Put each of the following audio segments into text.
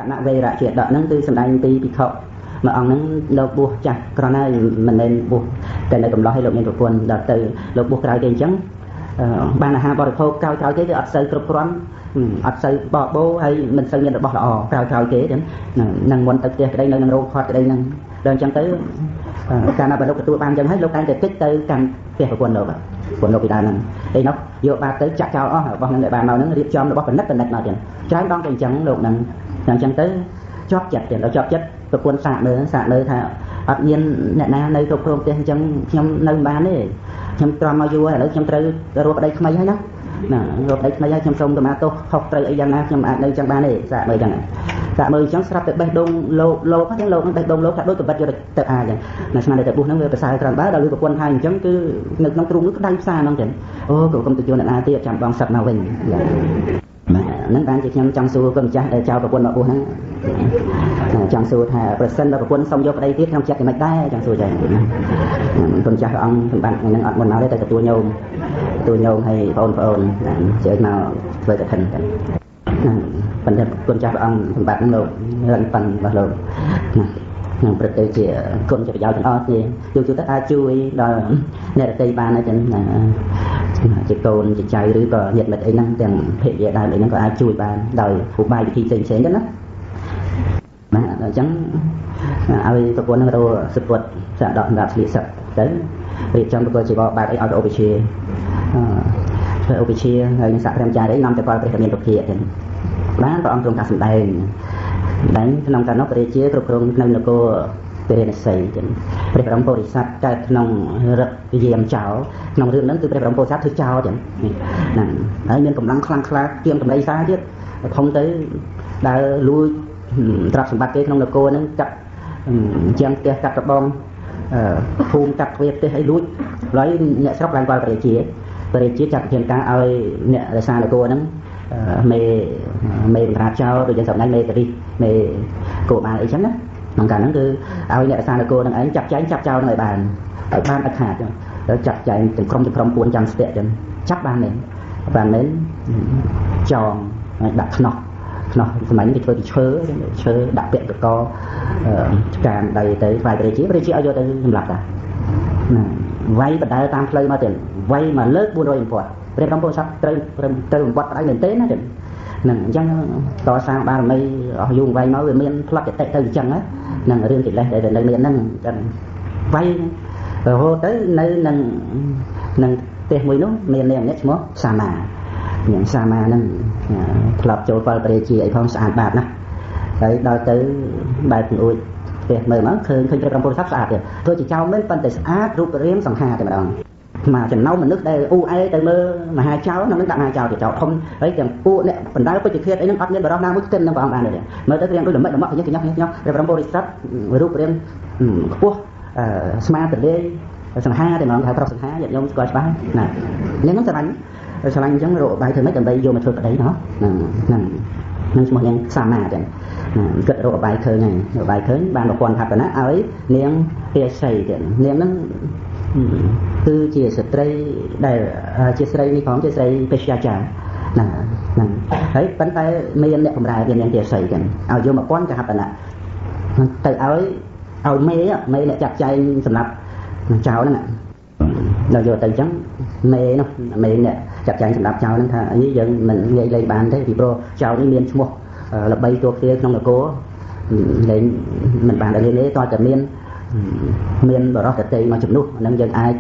កណវេរៈជាដកហ្នឹងគឺសម្ដែងពីភិក្ខុមួយអង្គហ្នឹងលោកបួសចាស់ក្រណហើយមិនមែនបួសតែនៅកំឡោះឲ្យលោកមានប្រពន្ធដល់ទៅលោកបួសក្រោយគេអញ្ចឹងបានអាហារបរិភោគក្រោយក្រោយគេវាអត់សូវគ្រប់គ្រាន់អត់សូវបបោហើយមិនសូវមានរបស់ល្អក្រោយក្រោយគេចឹងនឹងមុនទៅផ្ទះក្តីនៅនឹងរោងខាត់ក្តីនឹងដល់អញ្ចឹងទៅកាលណាបើលោកទទួលបានអញ្ចឹងហើយលោកតែងតែគិតទៅកាន់ផ្ទះប្រពន្ធលោកប្រពន្ធលោកពីដើមហ្នឹងឯនោះយកបាតទៅចាក់ចោលអស់របស់នឹងដែលបានមកហ្នឹងរៀបចំរបស់ផលិតផលិតមកទៀតច្រើនដងទៅអញ្ចឹងលោកនឹងអញ្ចឹងទៅជាប់ចិត្តទៀតដល់ជាប់ចិត្តប្រពន្ធសាកមើលសាកមើលថាអត់មានអ្នកណានៅគ្រប់គ្រងផ្ទះអញ្ចឹងខ្ញុំនៅមិនបានទេខ្ញុំទ្រាំមកយូរហើយឥឡូវខ្ញុំត្រូវរកប្តីថ្មីហើយណាណារកប្តីថ្មីហើយខ្ញុំសូមកម្មាទោសខុសត្រូវអីយ៉ាងណាខ្ញុំអាចនៅអញ្ចឹងបានទេសាកមើលអញ្ចឹងសាកមើលអញ្ចឹងស្រាប់តែបេះដូងលោកលោកអញ្ចឹងលោកនឹងបេះដូងលោកថាដូចកបិតយកទៅអាអញ្ចឹងណាស្មានតែបុះហ្នឹងវាប្រសើរក្រាន់បើដល់លឺប្រពន្ធថាអញ្ចឹងគឺនៅក្នុងទ្រូងនោះក្តៅផ្សារហ្មងចឹងអូក៏កុំទៅជួនអ្នកណាទៀតចាំបងសឹកមកវិញហ្នឹងបានជាខ្ញុំចង់សួរគុណម្ចាស់ដែលចៅប្រពន្ធមកបុះហ្នឹងចង់សួរថាប្រសិនបើប្រពន្ធសុំយកប្តីទៀតក្នុងចិត្តយ៉ាងម៉េចដែរចង់សួរចឹងគុណម្ចាស់ព្រះអង្គសម្បត្តិហ្នឹងអត់មុនមកទេតែទទួលញោមទទួលញោមហើយបងប្អូនជើញមកធ្វើកឋិនចឹងប៉ុន្តែគុណចាស់ព្រះអង្គសម្បត្តិហ្នឹងលោករឹងប៉ឹងរបស់លោកនឹងព្រឹកទៅជាគុណជាប្រយោជន៍ទាំងអស់គ្នាយូរៗទៅអាចជួយដល់អ្នករតីបានហើយចឹងជាកូនជាចៅឬក៏ញាតិមិត្តអីហ្នឹងទាំងភរិយាដើមអីហ្នឹងក៏អាចជួយបានដោយឧបាយវិធីផ្សេងៗចឹងណាបាទអញ្ចឹងឲ្យប្រពន្ធហ្នឹងរកសុពុតសាកដកសម្រាប់ស្លៀកសឹកទៅរៀបចំប្រកបជីវបែបអីឲ្យទៅឧបជាធ្វើឧបជាហើយនឹងស័កព្រះម្ចាស់អីនាំទៅដល់ព្រះរាមាពុទ្ធចឹងបានព្រះអង្គទ្រង់ថាសម្ដែងដែងក្នុងកាលនោះព្រះរាជាគ្រប់គ្រងនៅនគរពារាណសីចឹងព្រះបរមពុរិស័ទកើតក្នុងរឹកយាមចោលក្នុងរឿងហ្នឹងគឺព្រះបរមពុរិស័ទធ្វើចោលចឹងហ្នឹងហើយមានកម្លាំងខ្លាំងក្លាជាងកម្រីសាទៀតធំទៅដើរលួចទ្រព្យសម្បត្តិគេក្នុងនគរហ្នឹងកាត់ជាងផ្ទះកាត់របងភូមិកាត់ទ្វារផ្ទះអីលួចហើយអ្នកស្រុកឡើងគាត់ព្រះរាជាព្រះរាជាចាត់វិធានការឲ្យអ្នករក្សានគរហ្នឹងមេមេបណ្ដាចោលដូចយ៉ាងសម្ដែងមេតរិះមេគោបាលអីចឹងណាក្នុងកាលហ្នឹងគឺឲ្យអ្នករក្សានគរហ្នឹងឯងចាប់ចែងចាប់ចោលហ្នឹងឲ្យបានឲ្យបានឲ្យខាតចឹងទៅចាប់ចែងទាំងក្រុមទាំងក្រុមពួនចាំស្ទាក់ចឹងចាប់បានមែនបានមែនចងដាក់ខ្នោះខ្នោះសម័យនេះគេធ្វើពីឈើឈើដាក់ពាក់កកកាមដៃទៅថ្វាយព្រះរាជាព្រះរាជាឲ្យយកទៅសម្លាប់តាណាវាយបដើតាមផ្លូវមកទៀតវាយមកលើក400ពាត់ព្រះបរមពុទ្ធសាសត្រូវត្រូវបំបត្តិផ្ដៅមែនទេណាចឹងហ្នឹងអញ្ចឹងតសាងបារមីអស់យូរវាយមកវាមានផ្លត់ចតិទៅអញ្ចឹងហ្នឹងរឿងកិលេសដែលនៅមានហ្នឹងអញ្ចឹងវាយរហូតទៅនៅនឹងនឹងផ្ទះមួយនោះមាននាងម្នាក់ឈ្មោះសាមានាងសាមាហ្នឹងធ្លាប់ចូលផលព្រះរាជាអីផងស្អាតបាតណាស់ហើយដល់ទៅបែបអួចផ្ទះមើលមកឃើញឃើញព្រះបរមពុទ្ធសាសស្អាតទៀតធ្វើជាចៅមែនប៉ុន្តែស្អាតរូបរាងសង្ហាតែម្ដងមកចំណោមមនុស្សដែលអ៊ូអែទៅមើលមហាចៅក្នុងនឹងដាក់មហាចៅទៅចៅធំហើយទាំងពួកអ្នកបណ្ដាលពុទ្ធធាតុអីហ្នឹងអត់មានបរិសណាមួយខ្ទឹមនឹងព្រះអង្គបានទេមើលទៅរៀងដូចល្មិចល្មក់ញ៉ោះញ៉ោះញ៉ោះព្រះបរមពុរិស័ទរូបរាងខ្ពស់ស្មាតលេសង្ហាតែម្ដងហៅប្រុសសង្ហាញាតិញោមស្គាល់ច្បាស់ណានាងហ្នឹងស្រឡាញ់ស្រឡាញ់អញ្ចឹងរកបាយធ្វើម៉េចដើម្បីយកមកធ្វើប្តីណោះហ្នឹងហ្នឹងនឹងឈ្មោះនាងសាមាចឹងគិតរកបាយឃើញហើយរកបាយឃើញបានប្រព័ន្ធថាបណៈឲ្យនាងទាសីទៀតនាងហ្នឹងគឺជាស្ត្រីដែលជាស្រីនេះផងជាស្រីពេជ្យាចាណាហ្នឹងហើយប៉ុន្តែមានអ្នកបម្រើមាននាងទាសីចឹងឲ្យយក1000កហបណៈទៅឲ្យឲ្យមេមេអ្នកចាត់ចែងសម្រាប់ចៅហ្នឹងដល់យកទៅអញ្ចឹងមេនោះមេអ្នកចាត់ចែងសម្រាប់ចៅហ្នឹងថានេះយើងមិនងាយលេងបានទេពីព្រោះចៅនេះមានឈ្មោះល្បីទួគ្នាក្នុងនគរលេងមិនបានដល់លេងទេតើតែមានមានបរិសតេមកជំនួសហ្នឹងយើងអាច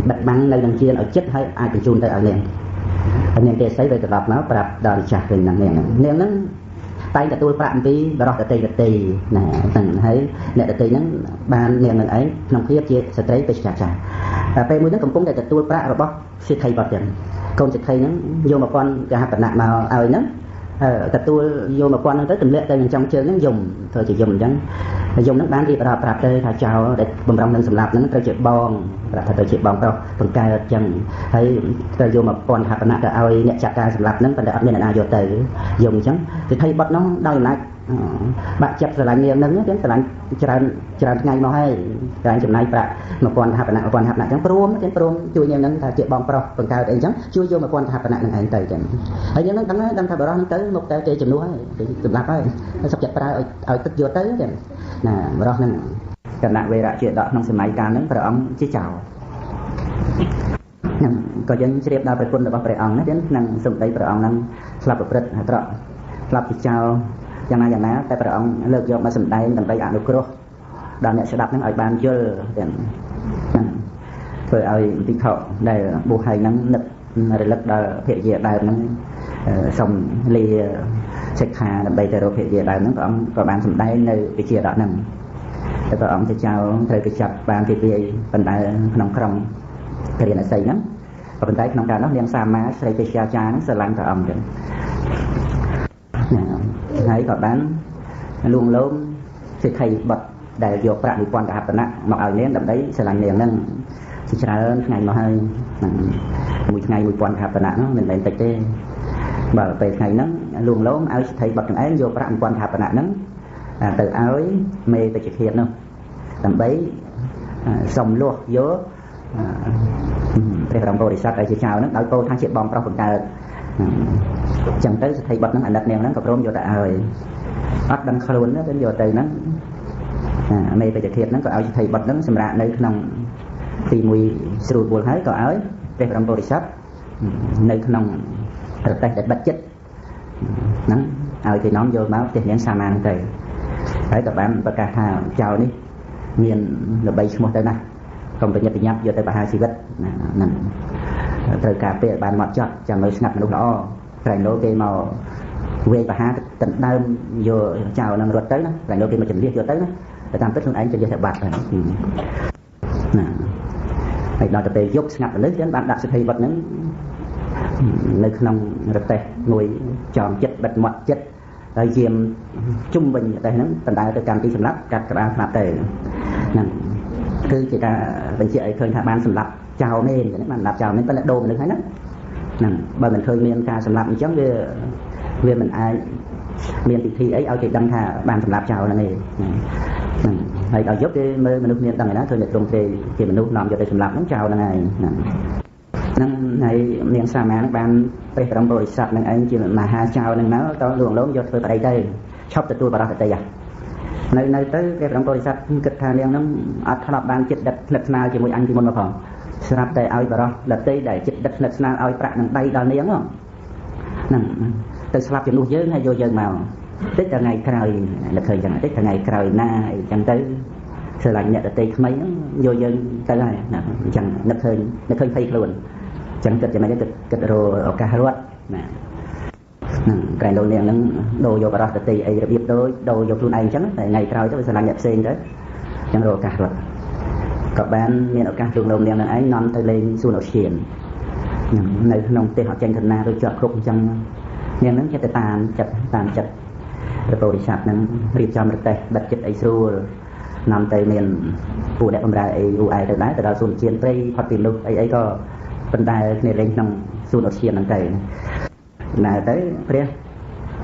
បិទបាំងនៅនឹងជាឲ្យចិត្តហើយអាចបញ្ជូនទៅឲ្យនាងហើយនាងទេសីទៅត្រឡប់មកប្រាប់ដល់ម្ចាស់វិញហ្នឹងនាងនាងហ្នឹងតែងទទួលប្រាក់អំពីបរិសតេតេណាហ្នឹងហើយអ្នកតេហ្នឹងបាននាងនឹងឯងក្នុងភាពជាស្ត្រីពេជ្យាចាពេលមួយហ្នឹងកំពុងតែទទួលប្រាក់របស់សេដ្ឋីបាត់ចឹងកូនសេដ្ឋីហ្នឹងយក1000កហបណៈមកឲ្យហ្នឹងទទួលយក1000ហ្នឹងទៅទម្លាក់ទៅនឹងចំជើងហ្នឹងយំធ្វើជាយំអញ្ចឹងយំហ្នឹងបានរៀបរាប់ប្រាប់ទៅថាចៅដែលបំរុងនឹងសម្លាប់ហ្នឹងត្រូវជាបងប្រាប់ថាត្រូវជាបងប្រុសបង្កើតអញ្ចឹងហើយត្រូវយក1000កហបណៈទៅឲ្យអ្នកចាត់ការសម្លាប់ហ្នឹងប៉ុន្តែអត់មានអ្នកណាយកទៅយំអញ្ចឹងសេដ្ឋីបុត្រនោះដោយអំណាច បាក់ចិត្តស្រឡាញ់នាងហ្នឹងចឹងស្រឡាញ់ច្រើនច្រើនថ្ងៃមកហើយស្រឡាញ់ចំណាយប្រាក់1000ហបណៈ1000ហបណៈចឹងព្រមចឹងព្រមជួយនាងហ្នឹងថាជាបងប្រុសបង្កើតអីចឹងជួយយក1000ហបណៈហ្នឹងឯងទៅចឹងហើយនាងហ្នឹងដឹងដឹងថាបរោះហ្នឹងទៅមកតែគេជំនួសហើយគេសម្លាប់ហើយសុខចិត្តប្រើឲ្យទឹកយកទៅចឹងណាបរោះហ្នឹងគណៈវេរៈជាដកក្នុងសម័យកាលហ្នឹងព្រះអង្គជាចៅហ្នឹងក៏យើងជ្រាបដល់ព្រះគុណរបស់ព្រះអង្គណាចឹងក្នុងសម្ដីព្រះអង្គហ្នឹងស្លាប់ប្រព្រឹត្តអាក្រក់ស្លាប់ជាចៅយ៉ាងណាយ៉ាងណាតែព្រះអង្គលើកយកមកសម្ដែងដើម្បីអនុគ្រោះដល់អ្នកស្ដាប់ហ្នឹងឲ្យបានយល់ទាំងហ្នឹងធ្វើឲ្យភិក្ខុដែលបួសហើយហ្នឹងនឹករលឹកដល់ភរិយាដើមហ្នឹងសូមលាសិក្ខាដើម្បីទៅរកភរិយាដើមហ្នឹងព្រះអង្គក៏បានសម្ដែងនៅវិជាដកហ្នឹងតែព្រះអង្គជាចៅត្រូវគេចាប់បានគេវាយបណ្ដើក្នុងក្រុងករិណសីហ្នឹងក៏ប៉ុន្តែក្នុងកាលនោះនាងសាមាស្រីពេជ្យាចាហ្នឹងស្រឡាញ់ព្រះអង្គចឹងហើយក៏បានលួងលោមសិក្ខីបុត្រដែលយកប្រាក់1000កហបណៈមកឲ្យនាងដើម្បីស្រឡាញ់នាងហ្នឹងជាច្រើនថ្ងៃមកហើយមួយថ្ងៃ1000កហបណៈហ្នឹងមិនមែនតិចទេបើពេលថ្ងៃហ្នឹងលួងលោមឲ្យសិក្ខីបុត្រទាំងឯងយកប្រាក់1000កហបណៈហ្នឹងទៅឲ្យមេពេជ្ជឃាតនោះដើម្បីសុំលោះយកព្រះបរមពុរិស័ទដែលជាចៅហ្នឹងដោយពោលថាជាបងប្រុសបង្កើតចឹងទៅសិទ្ធិបុត្រហ្នឹងអាណិតនាងហ្នឹងក៏ព្រមយកទៅឲ្យអត់ដឹងខ្លួនទៅយកទៅហ្នឹងមេពេជ្ជឃាតហ្នឹងក៏ឲ្យសិទ្ធិបុត្រហ្នឹងសម្រាប់នៅក្នុងទីមួយស្រួលបួលហើយក៏ឲ្យព្រះបរមពុរិស័ទនៅក្នុងប្រទេសដែលបិទចិត្តហ្នឹងឲ្យគេនាំយកមកផ្ទះនាងសាមាហ្នឹងទៅហើយក៏បានប្រកាសថាចៅនេះមានល្បីឈ្មោះទៅណាស់កុំប្រញាប់ប្រញាប់យកទៅប្រហារជីវិតហ្នឹងត្រូវការពេលបានមកចត់ចាំមើលស្ងាត់មនុស្សល្អក្រែងលោគេមកវាយប្រហារដណ្ដើមយកចៅនឹងរត់ទៅណាក្រែងលោគេមកជំលះយកទៅណាតែតាមពិតខ្លួនឯងជំលះតែបាត់ហើយណាហើយដល់ទៅពេលយប់ស្ងាត់មនុស្សចឹងបានដាក់សិទ្ធិបុត្រហ្នឹងនៅក្នុងរទេះមួយចងចិត្តបិទមាត់ចិត្តហើយយាមជុំវិញរទេះហ្នឹងបណ្ដើរទៅកម្មទីសម្លាប់កាត់ក្បាលស្លាប់ទៅហ្នឹងគឺជាការបញ្ជាក់ឲ្យឃើញថាបានសម្លាប់ចោលមែនបានសម្លាប់ចោលមែនប៉ុន្តែដូរមនុស្សហើយណាហ្នឹងបើមិនឃើញមានការសម្លាប់អញ្ចឹងវាមិនអាចមានពិធីអីឲ្យគេដឹងថាបានសម្លាប់ចោលហ្នឹងទេហ្នឹងហើយដល់យប់គេមើលមនុស្សមានដឹងឯណាឃើញតែទ្រង់គេជាមនុស្សនាំយកទៅសម្លាប់ហ្នឹងចោលហ្នឹងហើយហ្នឹងហ្នឹងហើយនាងសាមាហ្នឹងបានព្រះបរមពុរិស័ទហ្នឹងឯងជាមហាចៅហ្នឹងមកតលួងលោមយកធ្វើប្តីទៅឈប់ទទួលបរោះដតីនៅទៅព្រះបរមពុរិស័ទគិតថានាងហ្នឹងអត់ធ្លាប់បានចិត្តដិតស្និទ្ធស្នាលជាមួយអញពីមុនមកផងស្រាប់តែឲ្យបរោះដតីដែលចិត្តដិតស្និទ្ធស្នាលឲ្យប្រាក់នឹងដៃដល់នាងហ្នឹងទៅស្លាប់ជំនួសយើងហើយយកយើងមកតិចតែថ្ងៃក្រោយនឹកឃើញចឹងតិចថ្ងៃក្រោយណាអីចឹងទៅស្រឡាញ់អ្នកដតីថ្មីហ្នឹងយកយើងទៅហើយណាអញ្ចឹងនឹកឃើញភ័យខ្លួនចឹងគិតយ៉ាងម៉េចគិតរកឱកាសរត់ណាហ្នឹងក្រែងលោកនាងហ្នឹងដូរយកបរោះដតីអីរបៀបដូចដូរយកខ្លួនឯងចឹងតែថ្ងៃក្រោយទៅវាស្រឡាញ់អ្នកផ្សេងទៅចឹងរកឱកាសរត់ក៏បានមានឱកាសលោកនាងហ្នឹងឯងនាំទៅលេងសួនឧទ្យាននៅក្នុងផ្ទះអត់ចេញទៅណាដូចជាប់គ្រប់អញ្ចឹងនាងហ្នឹងចិត្តទៅតាមចិត្តតាមចិត្តព្រះពោធិសត្វហ្នឹងរៀបចំរទេះបិទចិត្តអីស្រួលនាំទៅមានពួកអ្នកបម្រើអីអ៊ូអែទៅដែរទៅដល់សួនឧទ្យានព្រៃផុតពីមនុស្សអីអីក៏បណ្ដើរគ្នាលេងក្នុងសួនឧទ្យានហ្នឹងទៅណាទៅព្រះ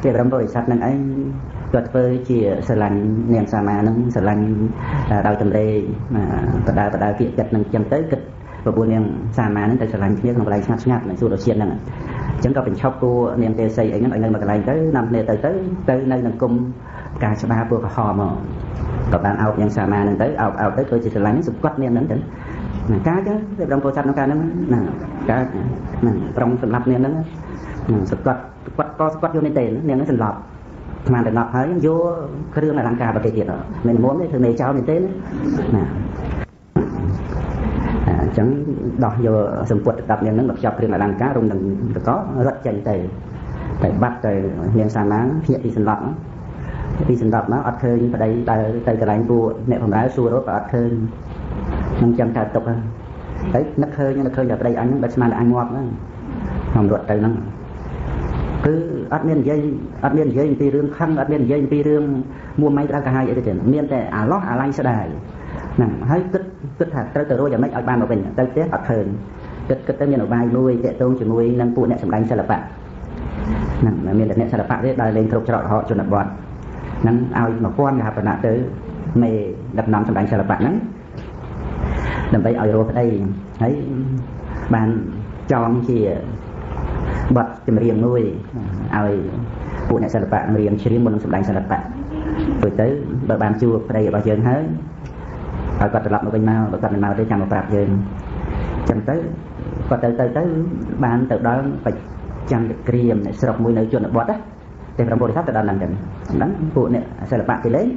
ជាបរមពុរិស័ទហ្នឹងឯងក៏ធ្វើជាស្រឡាញ់នាងសាមាហ្នឹងស្រឡាញ់ដោយតម្រេបដើបដើគៀកចិត្តហ្នឹងចឹងទៅគិតបបួលនាងសាមាហ្នឹងទៅស្រឡាញ់គ្នាក្នុងកន្លែងស្ងាត់ស្ងាត់នៅសួនឧទ្យានហ្នឹងអញ្ចឹងក៏បញ្ឈប់គួនាងទេសីអីហ្នឹងឲ្យនៅមួយកន្លែងទៅនាំគ្នាទៅទៅទៅនៅនឹងគុំផ្កាច្បារពណ៌ក្រហមមកក៏បានអោបនាងសាមាហ្នឹងទៅអោបអោបទៅធ្វើជាស្រឡាញ់សង្កត់នាងហ្នឹងទៅណាការចឹងព្រះបរមពុរិស័ទក្នុងការហ្នឹងណាការហ្នឹងប្រុងសម្លាប់នាងហ្នឹងសង្កត់គាត់ក៏សង្កត់យកនេះទេនាងហ្នឹងសន្លប់ស្មានតែឡប់ហើយយកគ្រឿងអលង្ការប្រទេសទៀតមិនមុំទេធ្វើមេចោលនេះទេណាអញ្ចឹងដោះយកសម្ពុត10នាងហ្នឹងមកខ្ចប់គ្រឿងអលង្ការរុំនឹងតករត់ចេញទៅតែបាត់ទៅនាងសាមាភ្ញាក់ពីសន្លប់ពីសន្លប់មកអត់ឃើញប្តីដើរទៅកន្លែងពួកអ្នកបម្រើសួររត់ក៏អត់ឃើញនឹងចាំកើតទុកទៅនឹកឃើញតែប្តីអញហ្នឹងបើស្មានតែអញងាប់ហ្នឹងខ្ញុំរត់ទៅហ្នឹងគឺអត់មាននិយាយអត់មាននិយាយអំពីរឿងខឹងអត់មាននិយាយអំពីរឿងមួម៉ៃក្តៅក្រហាយអីទេមានតែអាឡោះអាឡៃស្ដាយហ្នឹងហើយគិតថាត្រូវទៅរកយ៉ាងម៉េចឲ្យបានមកវិញទៅផ្ទះអត់ឃើញគិតទៅមានឧបាយមួយតាក់ទងជាមួយនឹងពួកអ្នកសម្ដែងសិល្បៈហ្នឹងមានតែអ្នកសិល្បៈទេដើរលេងគ្រប់ច្រកល្ហកជនបទ ហ្នឹងឲ្យ1000កហបណៈទៅមេដឹកនាំសម្ដែងសិល្បៈហ្នឹងដើម្បីឲ្យរស់ប្តីហើយបានចងជាបទចម្រៀងមួយឲ្យពួកអ្នកសិល្បៈរៀនច្រៀងមុននឹងសម្ដែងសិល្បៈព្រោះទៅបើបានជួបប្តីរបស់យើងហើយឲ្យគាត់ត្រឡប់មកវិញមកបើគាត់មិនមកទេចាំមកប្រាប់យើងចឹងទៅគាត់ទៅទៅទៅបានទៅដល់បច្ចាំក្រៀមស្រុកមួយនៅជនបទណាព្រះព្រហ្មពុរិស័ទទៅដល់ហ្នឹងចឹងហ្នឹងពួកអ្នកសិល្បៈគេលេង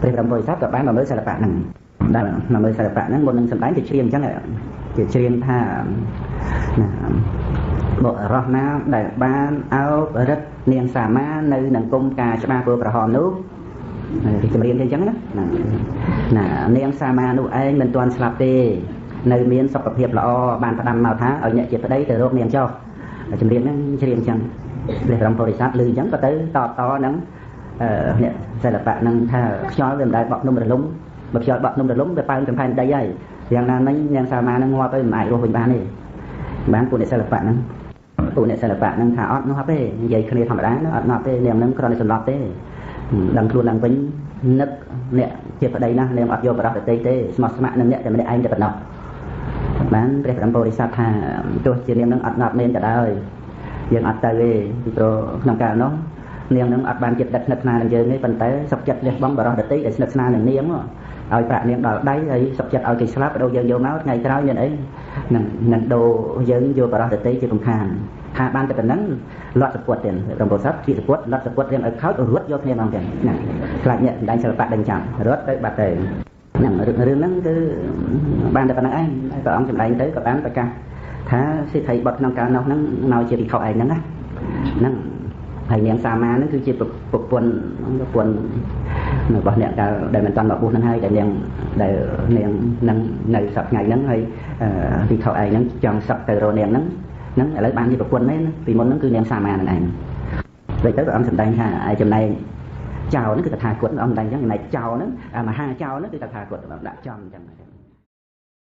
ព្រះព្រហ្មពុរិស័ទក៏បានមកមើលសិល្បៈហ្នឹងដែលមកមើលសិល្បៈហ្នឹងមុននឹងសម្ដែងគេច្រៀងចឹងគេច្រៀងថាណាបុរសណាដែលបានអោបរិទ្ធនាងសាមានៅនឹងគុំការច្បារពើក្រហមនោះគេចម្រៀងគេចឹងណាណានាងសាមានោះឯងមិនទាន់ស្លាប់ទេនៅមានសុខភាពល្អបានផ្ដាំមកថាឲ្យអ្នកជាប្តីទៅរកនាងចុះចម្រៀងហ្នឹងច្រៀងចឹងព្រះព្រហ្មពុរិស័ទឮចឹងក៏ទៅតបតនឹងអ្នកសិល្បៈហ្នឹងថាខ្យល់វាមិនដែលបក់ភ្នំរលំបើខ្យល់បក់ភ្នំរលំវាប៉ើងកំផែនដីហើយយ៉ាងណាមិញនាងសាមាហ្នឹងងាប់ទៅមិនអាចរស់វិញបានទេបានពួកអ្នកសិល្បៈហ្នឹងពួកអ្នកសិល្បៈហ្នឹងថាអត់ងាប់ទេនិយាយគ្នាធម្មតាអត់ងាប់ទេនាងហ្នឹងគ្រាន់តែសម្លាប់ទេដឹងខ្លួនឡើងវិញនឹកអ្នកជាប្តីណាស់នាងអត់យកបរោះដទៃទេស្មោះស្ម័គ្រនឹងអ្នកតែម្នាក់ឯងតែប៉ុណ្ណោះបានព្រះព្រហ្មពុរិស័ទថាទោះជានាងនឹងអត់ងាប់មែនក៏ដោយយើងអត់ទៅទេពីព្រោះក្នុងកាលនោះនាងនឹងអត់បានចិត្តដិតស្និទ្ធស្នាលនឹងយើងទេប៉ុន្តែសុខចិត្តលះបង់បរោះដទៃដែលស្និទ្ធស្នាលនឹងនាងឲ្យប្រាក់នាងដល់ដៃហើយសុខចិត្តឲ្យគេស្លាប់ដូរយើងយកមកថ្ងៃក្រោយមានអីនឹងដូរយើងយកបរោះដទៃជាកំខានថាបានតែប៉ុណ្ណឹងលត់សពុតទៀតព្រមពុទ្ធសាសជាសពុតលត់សពុតរៀងឲ្យខោចរត់យកគ្នាមកទៀតណាខ្លាចអ្នកសម្ដែងសិល្បៈដេញចាំរត់ទៅបាត់ទៅហ្នឹងរឿងហ្នឹងគឺបានតែប៉ុណ្ណឹងឯងព្រះអង្គសម្ដែងទៅក៏បានប្រកាសថាសិទ្ធិបុត្រក្នុងកាលនោះហ្នឹងមកជាភិក្ខុឯងហ្នឹងណាហ្នឹងហើយនាងសាមាហ្នឹងគឺជាប្រពន្ធរបស់អ្នកដែលមិនទាន់មកបួសហ្នឹងហើយដែលនាងនឹងនៅសប្តាហ៍ថ្ងៃហ្នឹងហើយភិក្ខុឯងហ្នឹងចង់សឹកទៅរកនាងហ្នឹងហ្នឹងឥឡូវបានជាប្រពន្ធមែនពីមុនហ្នឹងគឺនាងសាមាហ្នឹងឯងដូចទៅព្រះអង្គសម្ដែងថាឯចំណែកចៅហ្នឹងគឺតថាគតព្រះអង្គសម្ដែងអញ្ចឹងចំណែកចៅហ្នឹងមហាចៅហ្នឹងគឺតថាគតដាក់ចំអញ្ចឹង។